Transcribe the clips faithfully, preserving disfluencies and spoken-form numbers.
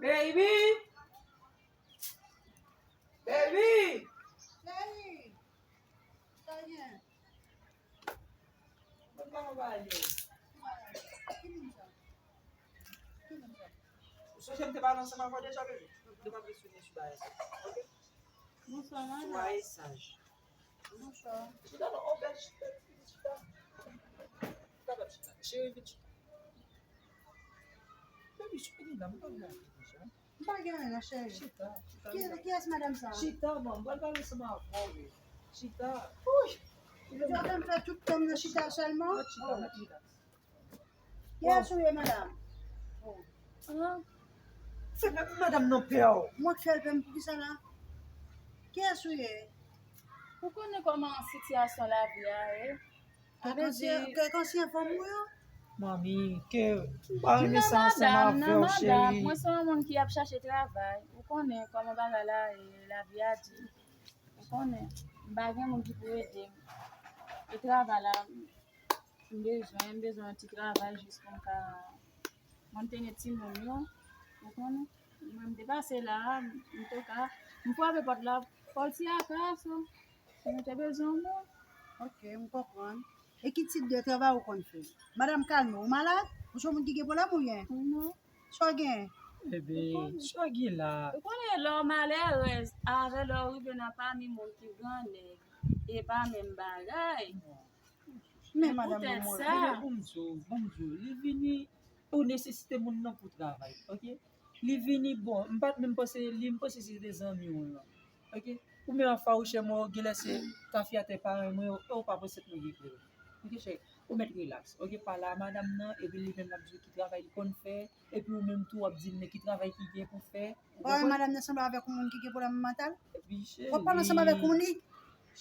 Baby! Baby! Cheri, sa gen? Mwen pa konn pale. Ki moun sa? Ki moun sa? Ou sonje m te pale ansanm avè w deja, baby? Nou pa bezwen sou bagay sa. Ok? Bonswa, madam. Swaye saj. Bonswa. Chita non, on bèl chita, chita. Chita, bèl chita. Cheri, vin chita. Baby, chita, vin la, m pa vle deja. M pa gen anyen non, cheri. Chita, chita. Ki, kiyès madanm sa? Chita, non, m pral pale ansanm avè w, wi. Chita. Ouy! Ou te fè m fè tout tan m nan chita sèlman? Mèt chita, mèt chita. Kiyès ou ye, madanm? Ah. Se menm madanm nan pè w. Mwen k fè l pè m, poukisa la? Kiyès ou ye? Ou konnen kòman sitiyasyon lavi a ye? Kèk ansyen, kèk ansyen fanm ou yo? Manmi, ke m pa renmen sa ansanm avè w, cheri. Mwen se yon moun ki ap chache travay. Ou konnen kòman bagay la ye, lavi a di. Ou konnen, m pa gen moun ki pou ede m. E travay la, m bezwen, m bezwen yon ti travay jis pou m ka mantennen timoun yo. Ou konnen, mwen m te pase la, m te ka, m frape pòt la, pòt ti aka, so, mwen te bezwen yon moun. Ok, m konprann. E ki tip de travay ou konn fè? Madanm, kalme w, ou malad? Ou se yon moun ki gen pwoblèm oubyen? Non. Sa w gen? Ebyen, sa w gen la? Ou konnen lè w malerèz avè lè w rive nan pami moun ki grannèg, e pa menm bagay. Men madanm mwen, mwen, pou m di w, pou m di w, li vini pou nesesite moun nan pou travay, ok? Li vini, bon, m pa t menm panse li, m panse se te zanmi w lan, ok? Ou menm ap fawouchè mwen, genlè se tafyatè paran mwen, e w pa panse pou li vre. Ok, cheri, ou mèt rilaks, ok? Pale a madanm nan, epi li menm l ap di w ki travay li konn fè, epi ou menm tou w ap di l men ki travay ki gen pou fè. Ou konprann? Madanm nan sanble avèk yon moun ki gen pwoblèm mantal. Epi cheri. W ap pale ansanm avèk yon moun li.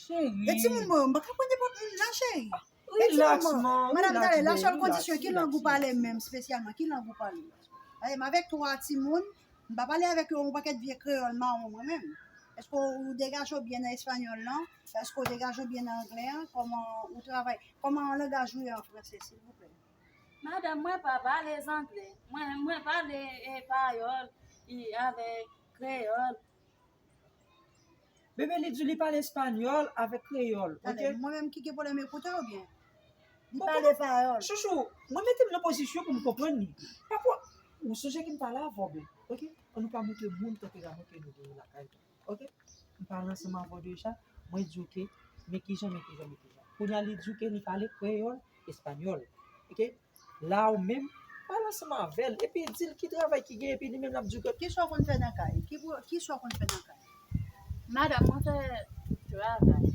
Cheri. E timoun mwen yo, m pa ka pran nenpòt moun la, cheri. E timoun mwen yo. Madanm, tande, la sèl kondisyon, ki lang ou pale menm espesyalman? Ki lang ou pale? Paske m avèk twa timoun, m pa pale avèk yo yon pakèt vye kreyòl mawon mwen menm. Èske ou degaje w byen nan espanyòl lan? Èske ou degaje w byen nan anglè an? Kòman ou travay? Kòman langaj ou ye an franse, silvouplè? Madanm, mwen pa pale zangle. Mwen, mwen pale, e, payòl, e, avèk kreyòl. Bebe, li di li pale espanyòl avèk kreyòl, ok? Tande, mwen menm ki gen pwoblèm ekoutè oubyen? Li pale payòl. Chouchou, mwen mete m nan pozisyon pou m konprann li. Pafwa, ou sonje ke m pale avè w, bebe, ok? Ann nou pa montre moun tanperaman ke nou genyen lakay nou. Ok? M pale ansanm avè w deja, mwen di w ke, men kijan, men kijan, men kijan. Kounye a li di w ke li pale kreyòl, espanyòl. Ok? La ou menm, pale ansanm avè l, epi di l ki travay ki gen, epi li menm l ap di w ke. Kisa w konn fè nan kay? Ki pou, kisa w konn fè nan kay? Madanm, mwen fè tout travay.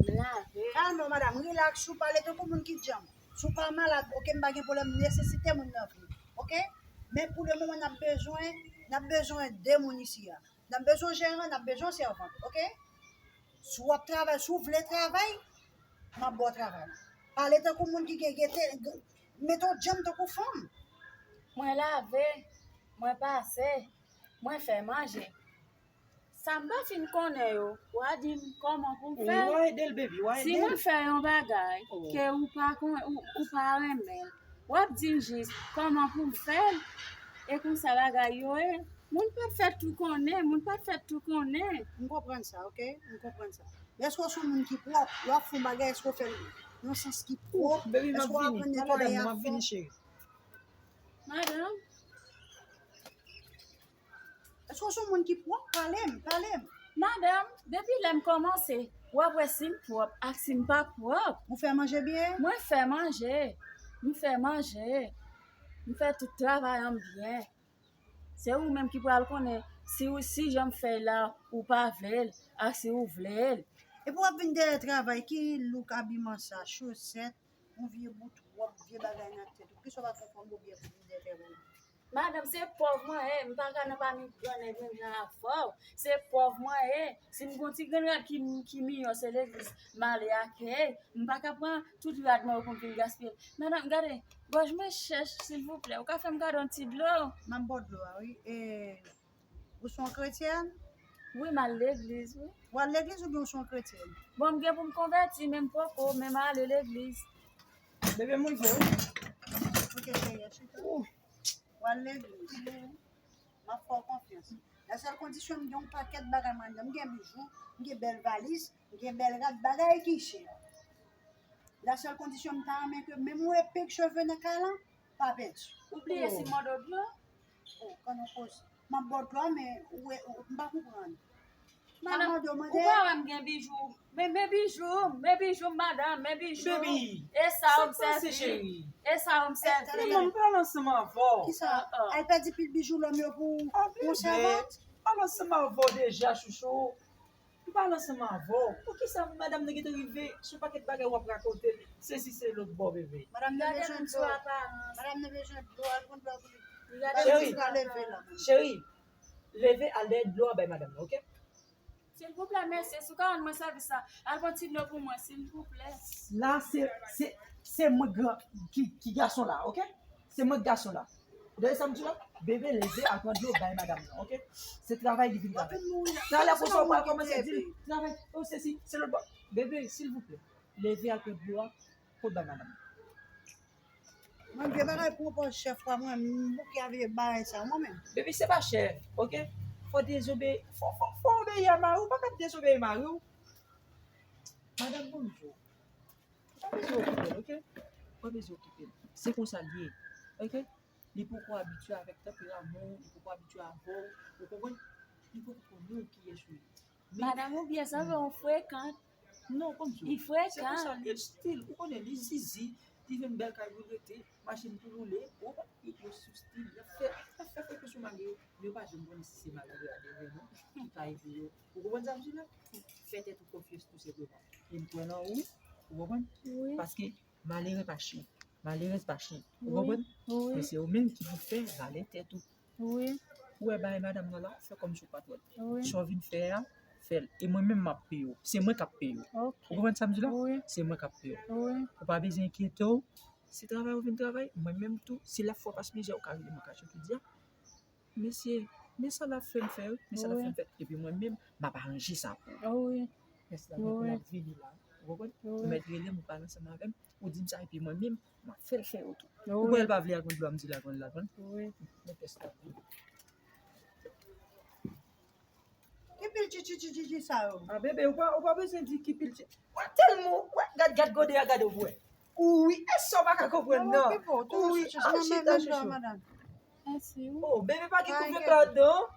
M lave. Kalme w, madanm, rilaks, ou pale tankou moun ki djanm. Si w pa malad, ok, m pa gen pwoblèm, nesesite moun nan vre. Ok? Men pou le moman, n ap bezwen, n ap bezwen de moun isi a. N ap bezwen jeran, n ap bezwen sèvant, ok? Si w ap travay, si w vle travay, m ap ba w travay. Pale tankou moun ki gen, gen te, gen, mete w djanm tankou fanm. Mwen lave, mwen pase, mwen fè manje. Sa m pa fin konnen yo, w a di m kòman pou m fè l. Wi, w a ede l, baby, w a ede l. Si mwen fè yon bagay ke ou pa kon, ou, ou pa renmen l, w ap di m jis kòman pou m fè l. E konsa bagay yo ye. Moun pa t fèt tou konnen, moun pa t fèt tou konnen. M konprann sa, ok? M konprann sa. Men èske w se yon moun ki pwòp? Lè w ap fè yon bagay, èske w fè l nan sans ki pwòp? Èske w aprann netwaye a fò? Madanm, èske w se yon moun ki pwòp? Pale m, pale m. Madanm, depi lè m kòmanse, w ap wè si m pwòp ak si m pa pwòp. Ou fè manje byen? Mwen fè manje. M fè manje. M fè tout travay an byen. Se ou menm ki pral konnen si, si jan m fè l la, ou pa vle l, ak si ou vle l. Epi w ap vin dèyè travay, ki look abiman sa, chosèt, yon vye bout wòb, vye bagay nan tèt ou. Kisa w pa fè fanm ou byen pou vin dèyè travay? Madanm, se pòv mwen ye, m pa ka nan pami gran nèg menm jan avè w. Se pòv mwen ye. Si m gon ti grenn rad ki, ki miyò, se legliz m ale ak li. M pa ka pran tout rad mwen yo pou m vin gaspiye l. Madanm, gade, gòj mwen chèch, silvouplè. Ou ka fè m gade yon ti dlo? M ap ba w dlo a, wi. E, ou se yon kretyèn? Wi, m al legliz, wi. Ou al legliz oubyen ou se yon kretyèn? Bon, m gen pou m konvèti, men m poko, men m ale legliz. Bebe, m rive, wi. Ok, cheri, chita. Ou al legliz. M ap fè w konfyans. La sèl kondisyon, m gen yon pakèt bagay, madanm. M gen bijou, m gen bèl valiz, m gen bèl rad, bagay ki chè. La sèl kondisyon, m ta renmen ke menm yon epik cheve nan kay lan, pa pèdi. Ou bliye si m mande w dlo? Oh, kannon koze. M ap ba w dlo, men ou, ou, m pa konprann. Madanm, ou pa wè m gen bijou? Men, men bijou, men bijou, madanm, men bijou. Baby, e sa w m sèvi. E sa w m sèvi. Men mwen m pral ansanm avè w. Kisa? Al pèdi pil bijou lòm yo pou yon sèvant? Al ansanm avè w deja, chouchou. M pral ansanm avè w. Poukisa madanm nan gentan rive sou pakèt bagay w ap rakonte l? Sesi se lòt bò, bebe. Madanm nan bezwen dlo. Madanm nan bezwen dlo, al pran dlo pou li. Cheri, cheri, leve al dèyè dlo a bay madanm nan, oke? Silvouplè, mesye, si w ka rann mwen sèvis la, al pran ti dlo pou mwen, silvouplè. La, se, se, se mwen gran, ki, ki gason la, oke? Se mwen gason la. Ou tande sa m di la? Bebe, leve, al pran dlo, bay madanm nan, oke? Se travay li vin travay. Talè konsa, ou pral kòmanse di l, travay, oh, sesi, se lòt bò. Bebe, silvouplè, leve, al pran dlo a, pou bay madanm nan. Mwen, vye bagay pwopòz chèf pa mwen, m bouke avè bagay sa, mwen menm. Baby, se pa chèf, oke? Fò dezobe-, fò, fò, fò obeyi a mari w, ou pa ka dezobeyi mari w. Madanm, bonjou. Ou pa bezwen okipe l, oke? Ou pa bezwen okipe l. Se konsa l ye, oke? Li poko abitye avèk tanperaman w, li poko abitye avè w, ou konprann? Li poko konnen w kiyès ou ye. Madanm ou byen sanble yon frekan. Non, konn di w. Li frekan. Se konsa l ye, stil. Ou konnen li zizi, li vin bèl kay pou l rete, machin pou l woule. Ou konprann? Yo sou stil, y ap fè, y ap fè frekans sou mari yo. Yo pa janm konnen si se mari yo a de vre non. Ki ka ede yo. Ou konprann sa m di la? Fè tèt ou konfyans tou senpleman. E m kwè nan ou, ou konprann? Wi. Paske malere pa chen. Malerèz pa chen. Ou konprann? Wi. Men se ou menm ki pou fè valè tèt ou. Wi. Ou wè bagay madanm nan la, fè kòmsi w pa t wè l. Wi. Sa w vin fè a, fè l. E mwen menm m ap peye w. Se mwen k ap peye w. Ok. Ou konprann sa m di la? Wi. Se mwen k ap peye w. Wi. Ou pa bezwen enkyete w. Se travay ou vin travay, mwen menm tou, si l ap fè w pase mizè, ou ka rele mwen Kacho ki di a. Mesye, men sa l ap fè m fè wi, men sa l ap fè m fè. Epi mwen menm, m ap aranje sa pou ou. Wi. Pès la gentan ap vini la. Ou konprann? Ou mèt rele m, ou pale ansanm avè m, ou di m sa, epi mwen menm, m ap fè l fè yo tou. Ou kwè l pa vle al pran dlo a, m di l al pran, l al pran. Wi. Men pès la vini. Ki pil tchitchitchitchi sa yo? A, bebe, ou pa, ou pa bezwen di ki pil tchi-, wè, tèlman, wè, gad, gad gode a, gade w bwè. Wi, e sa w pa ka konprann non. Wi, a chita chouchou. Mèsi wi. Oh, bebe, pa gen kouvèk ladan.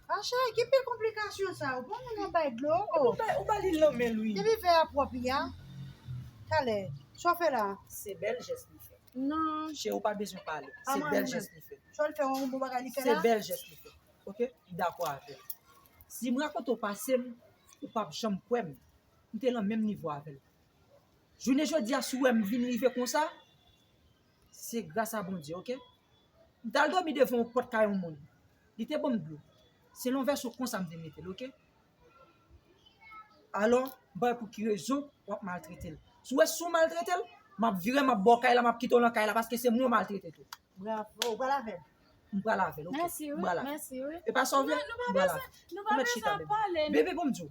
A cheri, ki pil konplikasyon sa yo? Bon, moun nan bay dlo. Ou bay, ou ba li lanmen l wi. Depi vè a pwòp li a. Talè, sa w fè la? Se bèl jès li fè. Non. Cheri, ou pa bezwen pale. Se bèl jès li fè. Sa l fè yon bon bagay li fè la? Se bèl jès li fè. Oke? Li dakò avè l. Si m rakonte w pase m, ou p ap janm kwè m. M te lan menm nivo avè l. Jounen jodi a, si w wè m vin rive konsa, se gras a Bondye, oke? M t al dòmi devan yon pòt kay yon moun. Li te ban m dlo. Se yon vèso konsa m te mete l, oke? Alò, m pa wè pou ki rezon w ap maltrete l. Si w wè si w maltrete l, m ap vire, m ap ba w kay la, m ap kite w lan kay la, paske se mwen w maltrete tou. Bravo, ou pral avè l? M pral avè l, oke. Mèsi wi, mèsi wi. E pa sa w vle? M pral avè l. Ou mèt chita, bebe. Bebe, bon m di w.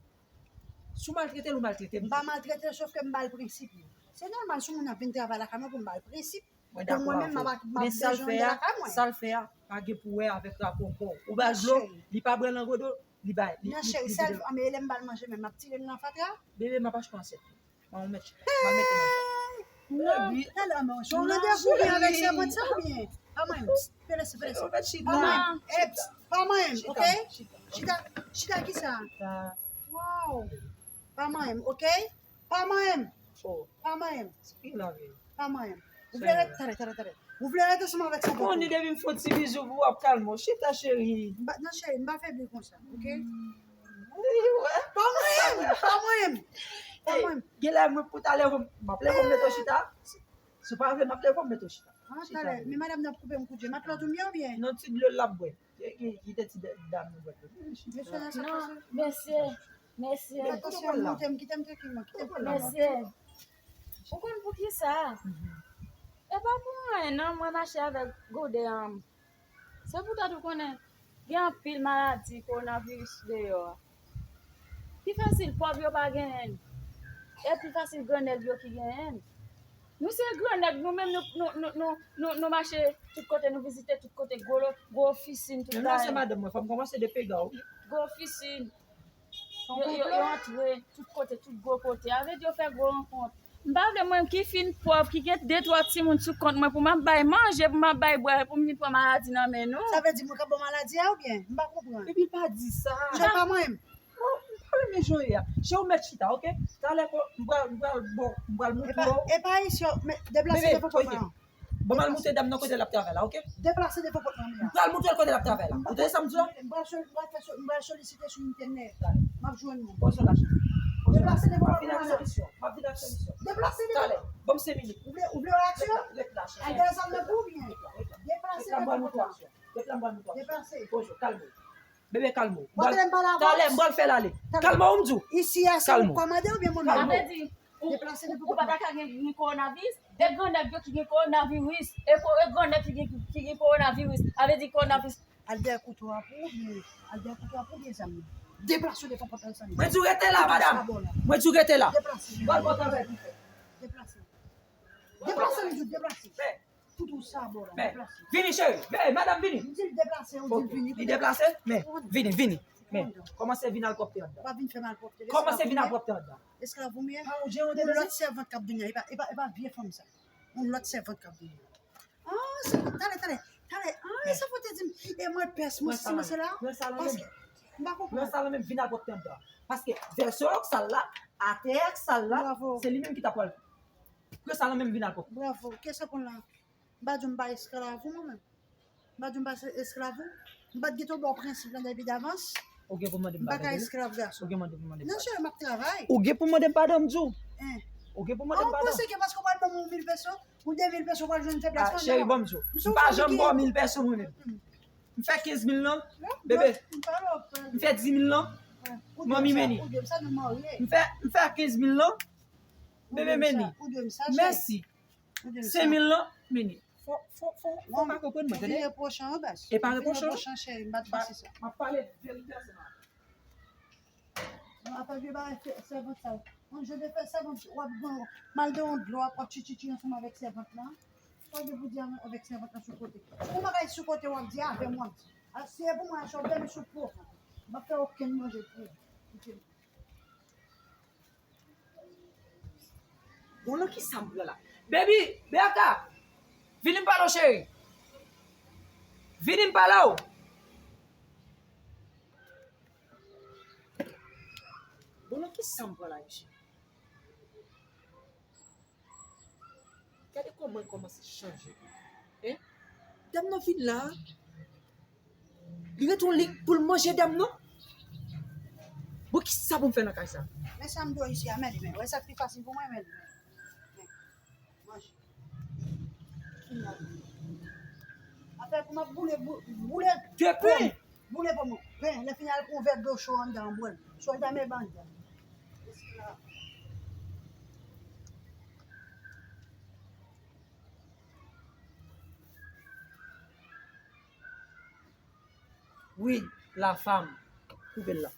Si w maltrete l, ou maltrete m. M pa maltrete l, sòf ke m ba l prensip li. Se nòmal si yon moun ap vin travay lakay mwen pou m ba l prensip. Mwen dakò avè w. Men sa l fè a, sa l fè a, pa gen pou wè avèk rapò kò w. Ou ba l dlo, li pa bwè l nan godo, li bay, li, li, li vide. Non, cheri, sèl, anben, e lè m ba l manje menm, m ap tire l nan fatra. Bebe, m ap achte yon asyèt. Mwen, ou mèt chita. M ap mete nan fatra. Non, talè, men, se yon randevou gen avèk sèvant sa oubyen? Pa mwen, pele se, pele se. Pa mwen, eps, pa mwen, oke? Chita, chita kisa? Waw. Pa mwen, oke? Pa manyen m. Oh. Pa manyen m. Se ki lave? Pa manyen m. Ou vle rete, tande, tande, tande. Ou vle rete ansanm avèk sa. Ou konnen depi m fè yon ti bizou pou w ap kalme w. Chita, cheri. M pa, non, cheri, m pa febli konsa, oke? Wi, wè. Pa manyen m, pa manyen m. Pa manyen m. Genlè mwen pou talè, m ap leve m mete w chita. Si w pa vle, m ap leve m mete w chita. Ah, talè. Men madanm nan ap koupe m kout je. Matlòt ou m ye oubyen? Non, ti dlo l ap bwè. Ki, ki, kite ti da-, dam nan bwè dlo. Mesye, nan sa pase? Non, mesye, mesye. Atansyon, monte m, kite m trankil, mwen, kite m. Mesye, ou konn poukisa? E pa pou anyen, non, mwen mache avèk gode an. Se poutèt ou konnen, gen anpil maladi kowonaviris deyò a. Pi fasil pòv yo pa genyen l. E pi fasil grannèg yo ki genyen l. Nou se gran nèg, nou menm nou, nou, nou, nou, nou, nou mache tout kote, nou vizite tout kote, gwo, gwo ofisin, tout bagay. Menm lè se madanm mwen, fò m kòmanse de pega, wi. Gwo ofisin. Yo, yo, yo antre tout kote, tout gwo kote. A vle di yo fè gwo rankont. M pa vle mwen ki fin pòv, ki gen de twa timoun sou kont mwen pou m ap bay manje, pou m ap bay bwè, pou m vin pran maladi nan men nou. Sa vle di mwen k ap ba w maladi a oubyen? M pa konprann. Epi l pa di sa. Se pa mwen menm. Non, m pa renmen jan w ye a. Cheri, ou mèt chita, oke? Talè, m pral, m pral, bon, m pral montre w. E pa isi, men deplase devan pòt la. Ban m al montre dam nan kote l ap travay la, oke? Deplase devan pòt la, men. M pral montre l kote l ap travay la. Ou tande sa m di w la? M pral sol-, m pral fè sol-, m pral solisite sou entènèt. M ap jwenn moun. Pran sou la, cheri. Deplase devan pòt la. M ap vin ak solisyon. M ap vin ak solisyon. Deplase devan. Talè, ban m senk minit. Ou vle, ou vle wè aksyon? Lèt la, lèt la, cheri. Al gen zam nan pou oubyen? Deplase devan pòt la. Lèt la, m pral montre w aksyon. Deplase. Bonjou, kalme w. Bebe, kalme w. Talè, m pral fè l ale. Kalme w, m di w. Isi a, se ou kòmande oubyen mwen menm? Sa vle di, ou, ou, ou pa ta ka gen, gen kowonaviris? De gran nèg yo ki gen kowonaviris. E ko-, e gran nèg ki gen, ki gen kowonaviris. Sa vle di kowonaviris. Al dèyè kouto a pou ou, oubyen al dèyè kouto a pou ou, oubyen zam nan. Deplase w devan pòt la, zam nan. Mwen di w rete la, madanm. Mwen di w rete la. Deplase. Pral bò travay pou fè. Deplase. Deplase, m di w, deplase. Toutou sa bò la, deplase. Vini, cheri. Vini, madanm, vini. M di l deplase, ou di l vini. Li deplase? Men, vini, vini. Men, kòmanse vin al pwòpte anndan. Pa vin fè malpwòpte. Kòmanse vin al pwòpte anndan. Esklav ou m ye? Pa ou, Jean, ou te lòt sèvant k ap vini an. E pa, e pa, e pa vye fanm sa. Yon lòt sèvant k ap vini. Ah, se, talè, talè, talè. Ah, e sa fò te di m. E mwen pès, mwen si, mwen sela. Paske, m pa konprann. Pran sa la menm, vin al pwòpte anndan. Paske vèso yo k sal la, atè a k sal la, se li menm ki ta pral. Pran sa la menm, vin al pwòpte. Bravo. Kiyès k ap konn la? M pa di w m pa esklav ou, mwen menm. M pa di w m pa esklav ou. M pa t gentan ba w prensip lan depi davans. Ou gen pou mande m padon, bebe? M pa ka esklav gason. Ou gen mande pou mande m padon? Non, cheri, m ap travay. Ou gen pou mande m padon, m di w. Hein. Ou gen pou mande m padon? Ah, ou panse ke paske w pral ban m yon mil peso, yon de mil peso, w pral jwenn feblès mwen? Ah, cheri, ban m di w. M pa janm ba w mil peso, mwen menm. M fè kenz mil lan, bebe. M fè di mil lan, manmi, meni. M fè, m fè kenz mil lan, bebe, meni. Mèsi. Senk mil lan, meni. Fò, fò, fò, fò pa konprann mwen, tande? E pa repwoche w. M ap pale verite a, se pa. Apre vye bagay sèvant sa. Yon jan de fè sèvant, w ap bon, mal de yon dlo, w ap tchitchitchi ansanm avèk sèvant lan. Sa w gen pou di avèk sèvant lan sou kote? Yon bagay sou kote w ap di avè m, w ap di. A, si e pou mwen, achte w dèmi sou po. M p ap fè okenn manje pou ou. Bon, nan kisa m pran la? Baby, Beata, vini m pale w, cheri. Vini m pale w. Bon, nan kisa m pran la, mesye? Gade kòman l kòmanse chanje. Hein? Dam nan vin la. Li ret yon lig pou l manje dam nan. Bon, kisa pou m fè nan kay sa? Men sa m di w isi a, men li men. Wè sa k pi fasil pou mwen, men li men. Manje. Afè pou m ap boule, bou-, boule. De pen. Boule pou mwen. Pen, lè fini al pran yon vè dlo cho anndan, bwè l. Sòl ta men ban anndan. Wi, la femme. Koupe l la.